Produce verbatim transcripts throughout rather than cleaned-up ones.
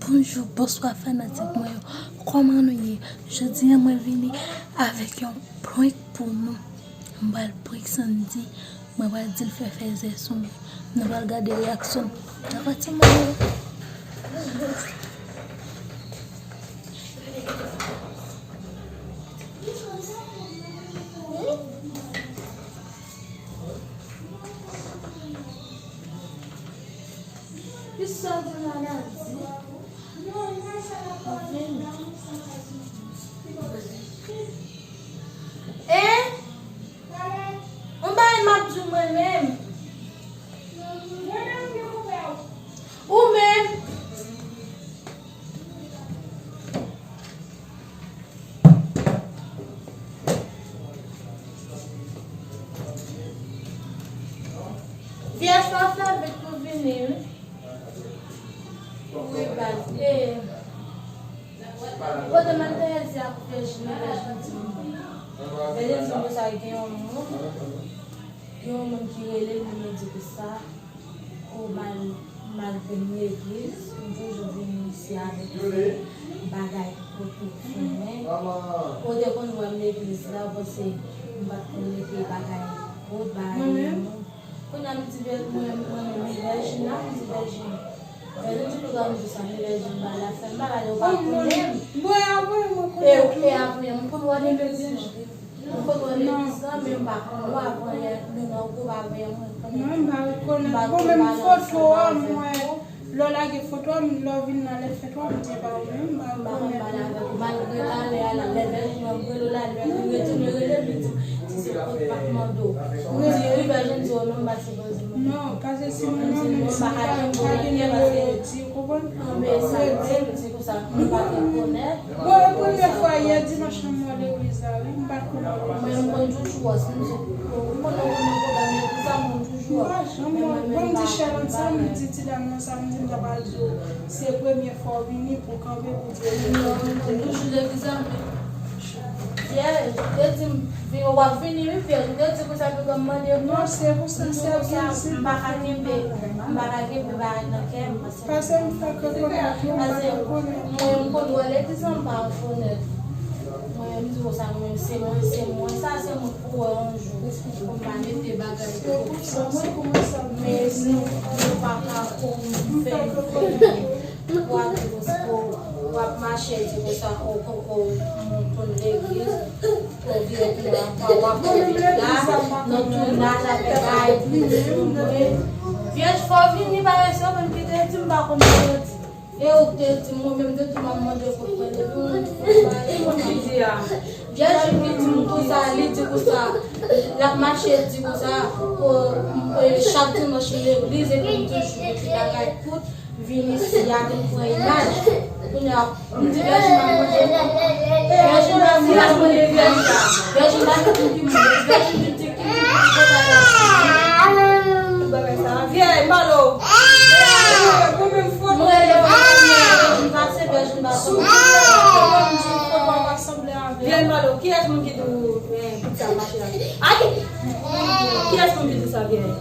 Bonjou, bonswa fanatik mwen yo. Kòman nou ye? Jodi a mwen vini avèk yon prank pou nou. M pral prank Sandy. Mwen pral di l fè fèzè sou mwen. Nou pral gade reyaksyon l. Dakò timoun yo? Ki sa w di m la, Nancy? Hein? Yon bagay m ap di w mwen menm. Ou menm. Vyèj pa fè vit pou vini, wi. Wi, baz. E, kote m al Therèse ak Virginie, Virginie di m. Virginie di m konsa gen yon moun, gen yon moun ki rele li, li di konsa. Ou mal, mal vin legliz, m toujou vin isi avèk bagay pou tou fini. Ou te konn wè m legliz la, ou panse m pa t konn mete bagay pou bay moun. Kounye a m di Vè-, mwen, mwen menm, Vèjina, m di Vèjina. Vèjina di, "Poukwa m di sa, men Vèjina ba la fè m pa pale, ou pa konnen m." Mwen, apre, mwen konnen. E, e apre, m konn wè legliz la. Ou konn wè legliz la, men m pa konn wè avan yè, men nan gwoup avan yè, mwen konnen. Non, m pa rekonèt. Bon, menm foto a, m wè, lè w lage foto a, m, lè w vin nan lè fèt ou a, m te ba ou, men m pa rekonèt. M pa konn pale avèk ou, malgre talè a la, lè Vèjina, m rele w la, lè li retounen rele m, li di, "Si se kot pa t mande w." M di, "Wi, Vèjina," di, "Oh non, m pa sipoze mande." Non, paske si m, non, menm si m pa, pa gen nimewo yo di, ou konprann? Anben, sa vle di konsa, m pa te konnen. Bon, e premye fwa yè dimanch lan m wè legliz la, wi, m pa t konn. Mwen, m konn toujou wè, si m di, ou konnen, ou konnen pwogram legliz la, m konn toujou wè. Bon, m di Sherlande sa, m di ti dam nan sa, m di m ta pral di w, se premye fwa w vini pou kanpe pou di w. Non, m konn toujou legliz la, men Vyèj, te di m, "Vin, w ap vini, wi, Vyèj." M te di konsa, pou m mande pou. Non, se pou sa, se pou sa, m pa ka kenbe, m pa ka kenbe bagay nan kè m, paske m fè kokorat, m pa rekonèt. Mwen, m konn wè legliz la, m pa rekonèt. Mwen, m di konsa, mwen, se mwen, se mwen, sa, se mwen pou wè yon jou, pou m pa mete bagay. Se pou sa, se pou sa, men nou, nou pa ka konn fè. Pou ap di konsa, w ap mache di konsa, o, o, o, moun konn legliz, o, vire tou la, w ap legliz la, nan tounaj avèk bagay, vye fò vini, pa wè se ou menm ki te di m pa konn sa yo di. E ou te di m, mwen menm te di m ap mande pou mwen, depi mwen di konsa, e moun ki di a. Vye moun ki di m konsa, li di konsa, l ap mache di konsa, o, e, chak dimanch legliz, epi m toujou di bagay kout. Vin isi a, vin pran imaj. Kounye a, m di Vèjina mande, Vèjina mande, Vèjina di ki moun, Vèjina di ki moun, ki bagay sa. Vyèj, Malo. Mwen rele Vèjina, m pase Vèjina. Vyèj, Malo, kiyès moun ki di w, eh, pou sa mache la? Ay! Kiyès moun ki di w sa, Vyèj?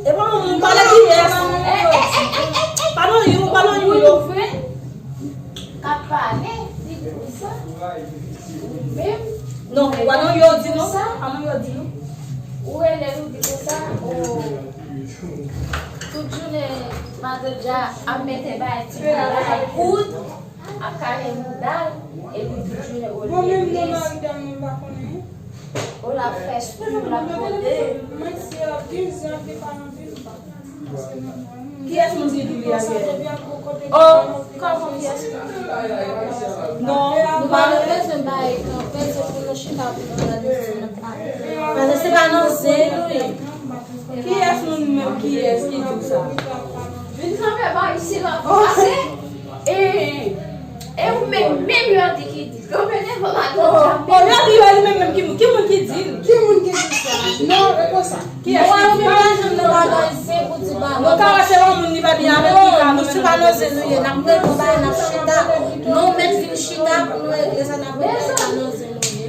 E pa yon moun, pale kiyès? Pa nan yon, pa nan yon yo. K ap pale, li di konsa. Ou menm. Non, pa nan yo di non. Pa nan yo di non. Ou rele l, ou di konsa, o, tout jounen, madan Dja ap mete bay ti bagay kout. Ap kale mouda l, epi di jounen o legliz. Bon, menm non, mari dam nan pa konnen. O l ap fè sou, l ap pote. Mwen si ap di, si ap di pa nan vil, pa konnen. Kiyès moun ki di li a Vyèj? O, kòman kiyès moun ki di li a Vyèj? Non, nou pa bezwen bay kanpe, se pou nou chita pou nou gade si nou pa. Paske se pa nan zen nou ye. Kiyès moun menm, kiyès ki di w sa? Vin kanpe bò isi la pou pase. E, e ou menm, menm yo di ki di. Kanpe devan madan Dja. O, yo di yo li menm, menm ki moun, ki moun ki di l? Ki moun ki di sa? Non, e konsa. Kiyès ki di? Mwen menm pa janm nan bagay zen pou di bagay. Nou ka wè se yon moun li pa byen avèk li ka. Nou si pa nan zen nou ye, n ap regle bagay, n ap chita. Non, mèt vin chita pou nou regle sa n ap regle, se pa nan zen nou ye.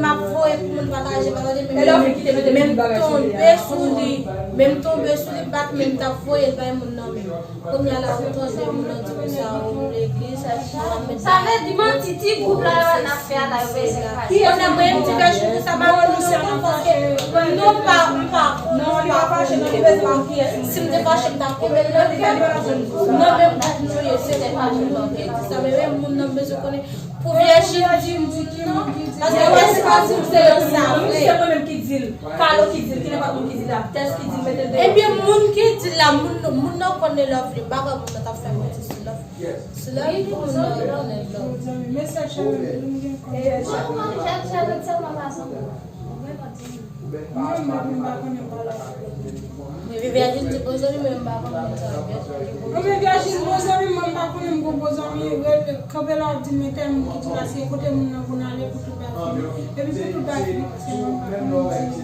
m ap voye pou moun pataje, pataje, men m tonbe sou li, men m tonbe sou li, m pa t menm t ap voye l bay moun nan menm. Kounye a la, ou tande moun nan di konsa, ou legliz, sa vle di manti, ti gwoup la yo an afè a la, yo bezwen fache. Kounye a mwen, m di Vèjin konsa, m pa konn non, paske non, m pa, m pa, non, m pa fache, non, m bezwen konn kiyès. Si m te fache, m t ap kenbe l nan, li pa bezwen non, menm gwoup nou ye, se te fache, non, te di sa, men menm moun nan, m bezwen konnen. Pou Vèjin di moun nan, paske Vèjin pa di m se yo sa vre. Se mwen menm ki di l. Kalo ki di l, ki nenpòt moun ki di l, Abdès ki di l, mete l deyò. Ebyen, moun ki di l la, moun, moun nan konnen Lovely, m pa kwè moun nan t ap fè manti sou Lovely. Sou Lovely, moun nan konnen Lovely. Mesaj Charlotte, nou gen kòb. Mesaj Charlotte, sèlman pa sanble. Mwen menm, m pa konnen m pa la. Mwen, Vèjin di bon zanmi, men m pa konnen sa. Mwen, Vèjin bon zanmi, mwen, m pa konnen m gon bon zanmi. Kanpe la, w ap di m, men tèl moun ki di la, se kote moun nan konn ale pou tout bagay fini. Epi pou tout bagay fini, se mwen, m pa konnen m di.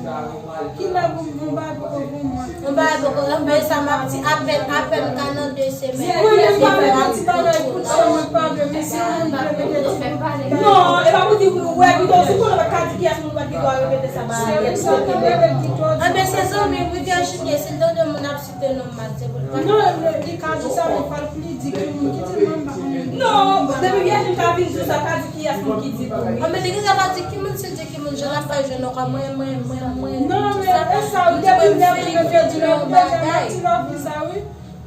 Ki lè pou m, m pa poko pou mwen. M pa poko, m pa sa, m ap di apèn, apèn ka nan de semèn. Mwen, m pa mete ti bagay pou sa, mwen pa vle, men se mwen ki vle mete ti bagay. Non, e pa pou di, wè, pito, si konnen pa ka di kiyès moun pa gen dwa repete sa, ba, Anben, se zanmi m wi, Vèjin ye, si l tande moun ap site non m mal, se pou l pa. Non, li ka di sa, men fò l pli di ki moun ki di l, mwen m pa konnen. Non, depi Vèjin ka vin di w sa, ka di kiyès moun ki di l tou wi. Anben, li gentan pa di ki moun, si l di ki moun, jan l ap fè jwenn ankò mwen, mwen, mwen, mwen. Non, men e sa, ou depi lè mwen te di lè, ou te di Mati Love di sa wi.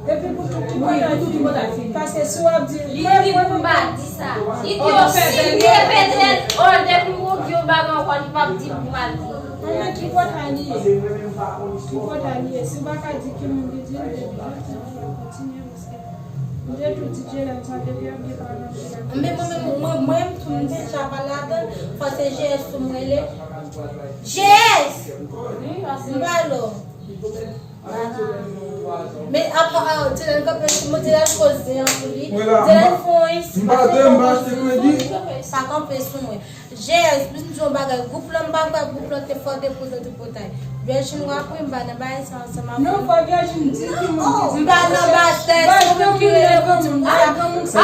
Epi pou tout tripotay fini. Paske si w ap di. Li di pou m pa di sa. Li di yo si m repete l, o, depi m pou di yon bagay ankò, li p ap di pou m pa di. Anben, tripotay li ye. Tripotay li ye. Si w pa ka di ki moun ki di l, depi jodi a, w ap kontinye paske m te tou di Jelen sa depi yon gen pa nan Jelen. Men mwen menm, mwen, mwen menm tou m deja pa ladan l, fò se G S tou m rele. G S! M pa lò. Men apa, a, Dylan kanpe sou mwen, Dylan koze an sou li. Dylan fon isi. M pa de, m pa achte kredi. Sa kanpe sou mwen. G S, m di yon bagay, gwoup lan, m pa kwè gwoup lan te fò depoze tripotay. Vèjin w ap ri, m pa nan bagay sa ansanm ak ou. Non, fò Vèjin di ki moun ki di. M pa nan batay, se ou menm ki rele pou di m sa.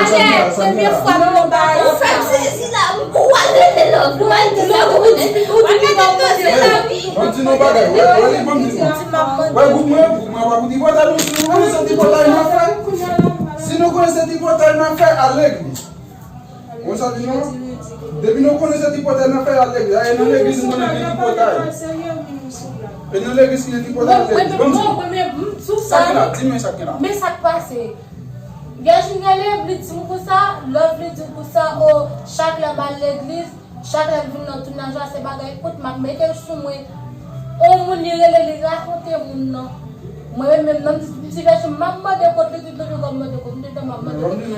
Ale, premye fwa m nan batay. Ou fè m sezi la, ou al rele lòt, ou al di sa, ou di, ou di ki pa mande la wi. Ban m di nou bagay, wè, wè, li ban m di nou. Wè, gwoup mwen, gwoup mwen, wè, pou tripotay, nou, nou konnen se tripotay n ap fè. Si nou konnen se tripotay n ap fè, al legliz. Ou sa di non? Depi nou konnen se tripotay n ap fè, al legliz. A, e nan legliz nou konnen gen tripotay. E nan legliz ki gen tripotay, al legliz. Ban m di nou. Sa k gen la, di mwen sa k gen la. Men sa k pase. Vèjin rele m, li di m konsa, Love li di m konsa, o, chak lè m al legliz, chak lè m vin nan tounaj la, se bagay kout m ap mete l sou mwen. On moun li rele, li rakonte moun nan. Mwen menm, menm nan, m di, m di Vèjin, m ap mande kot li, tout lòt yo k ap mande kot m, tout tan m ap mande kot. Pou m di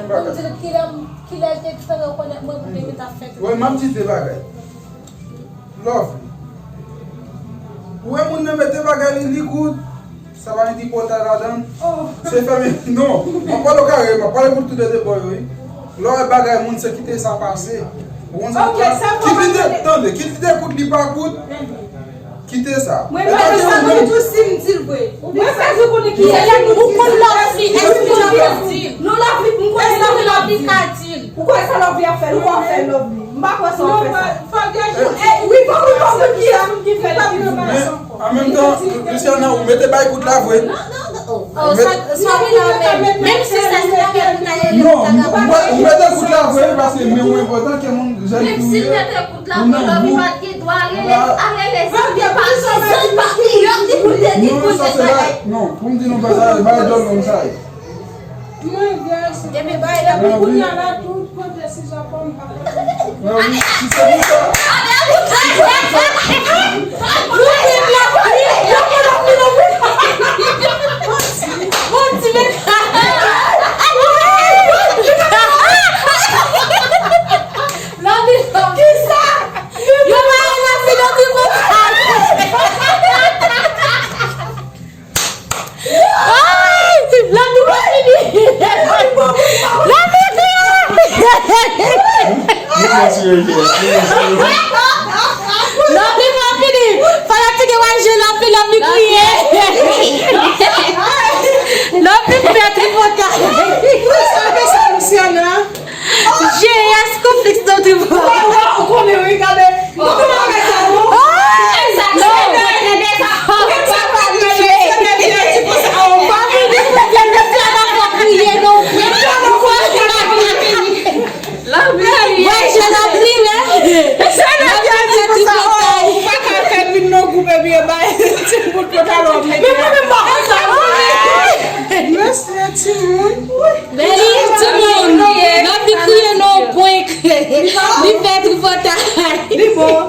l kilè, kilè l te gentan rekonèt mwen, pou m te gentan fè tout. Wè, m ap di de bagay. Love. Ou wè moun nan mete bagay li, li kout. Sa pa gen tripotay ladan l. Se fèmen. Non, m ap pale w kare, m ap pale pou tout de bò yo, wi. Lè w wè bagay moun, se kite sa pase. Ou konn sa m di la? Kit li te, tande, kit li te kout, li pa kout. Kite sa. Mwen pa di sa, mwen tou si m di l vre. Mwen pa di konnen ki. Ou konn Love li, èske Love li di? Non, Love li, m konnen Love li ka di l. Ou kwè sa Love li ap fè l, ou pa fè Love li. M pa kwè sa w ap fè sa. Wi, fò wi, fò wi, ki sa moun ki fè l ap fè sa. An menm tan, Luciana, ou mete bay kout la vre. Non, non, non. Ou mete, menm si sa se bagay pou ta ye. Non, ou mete kout la vre, paske men ou enpòtan ke moun jèn ki ou ye. Ou nan gwoup. Non, sa se bagay, non, pou m di nou pa sa, bagay djòl konn sa ye. Mwen, vye se. Depi bay la, men wi. Kounye a la, tout kote si zòpòm pa. Men wi, si se pou sa. Kisa? Yo ba yo lavi nan ti bout. Ay! Lavi pa fini. Lavi fini. Lòpli pa fini. Fanatik yo wè je Lòpli, Lòpli kriye. Lòpli fè tripotay. Sa fè sa, Luciana? Je yès konfliks nan tripotay. Ou konnen, wi, gade. Ou konnen bagay sa, non? Pa vini pou di Luciana pa kriye, non. Wè, je Lòpli, wè. Lòpli fè tripotay. Ou pa ka fè vin nan gwoup epi yo bay ti bout pantalon ap mete. Men mwen menm pa konn sa. Mesye timoun. Bèli, timoun. Lòpli kriye nan pwen. Li fè tripotay. Li bon.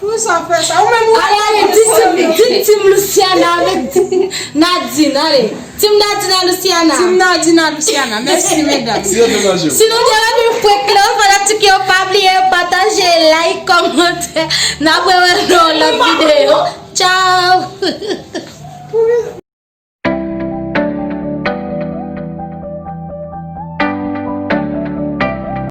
Pou sa fè sa. Ou menm ou. Ale, ale, di tim, di tim Luciana avèk tim Nadine, ale. Tim Nadine a Luciana. Tim Nadine a Luciana. Mèsi, medam. Si yo te manje. Si nou te renmen prank lan, fanatik yo pa bliye pataje, like, kòmante. N ap rewè nan yon lòt videyo. Tchao.